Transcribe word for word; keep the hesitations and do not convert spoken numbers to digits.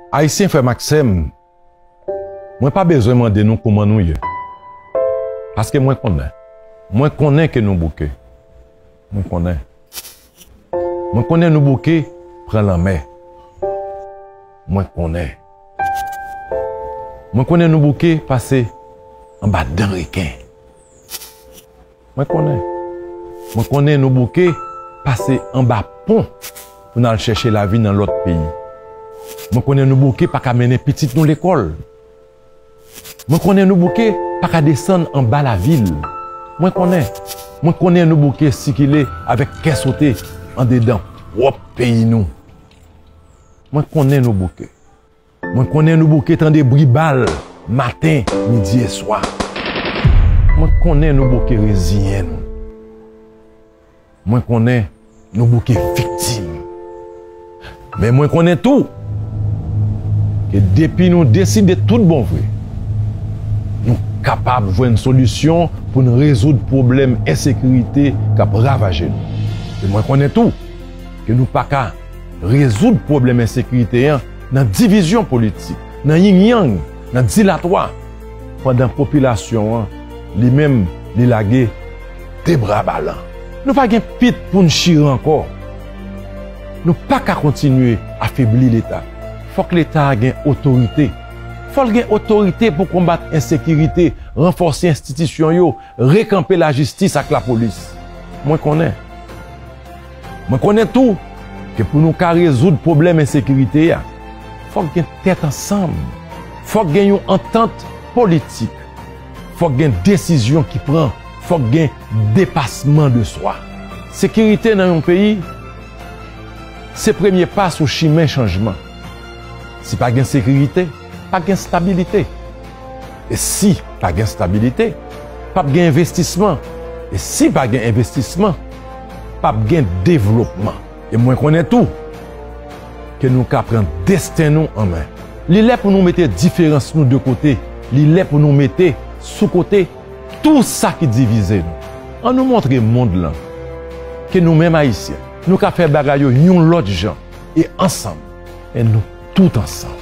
Ayisyen, frè m ak sè m, mwen pa bezwen mande nou kòman nou ye. Paske mwen konnen. Mwen konnen ke nou bouke. Mwen konnen. Mwen konnen nou bouke pran lanmè. Mwen konnen. Mwen konnen nou bouke pase anba dan reken. Mwen konnen. Mwen konnen nou bouke pase anba pon pou n al chèche lavi nan lòt peyi. Mwen konnen nou bouke pa ka mennen pitit nou lekòl. Mwen konnen nou bouke pa ka desann anba lavil. Mwen konnen. Mwen konnen nou bouke sikile avèk kè sote andedan pwòp peyi nou. Mwen konnen nou bouke. Mwen konnen nou bouke tande bri bal maten, midi e swa. Mwen konnen nou bouke reziyen nou. Mwen konnen nou bouke viktim. Men mwen konnen tou ke depi nou deside tout bon vre, nou kapab jwenn solisyon pou n rezoud pwoblèm ensekirite k ap ravaje nou. E mwen konnen tou ke nou pa ka rezoud pwoblèm ensekirite an nan divizyon politik, nan ying-yang, nan dilatwa, pandan popilasyon an, li menm, li lage de bra balan. Nou pa gen pit pou n chire ankò. Nou pa ka kontinye afebli Leta. Fòk Leta a gen otorite. Fò l gen otorite pou konbat ensekirite, ranfòse enstitisyon yo, rekanpe lajistis ak lapolis. Mwen konnen. Mwen konnen tou ke pou nou ka rezoud pwoblèm ensekirite a, fòk gen tèt ansanm. Fòk gen yon antant politik. Fòk gen desizyon ki pran. Fòk gen depasman de swa. Sekirite nan yon peyi, se premye pa sou chimen chanjman. Si pa gen sekirite, pa gen stabilite. E si pa gen stabilite, p ap gen envestisman. E si pa gen envestisman, p ap gen devlopman. E mwen konnen tou ke nou ka pran desten nou an men. Li lè pou nou mete diferans nou de kote. Li lè pou nou mete sou kote tou sa ki divize nou. An nou montre mond lan ke nou menm Ayisyen, nou ka fè bagay yo yon lòt jan e ansanm. Men nou tout ansanm.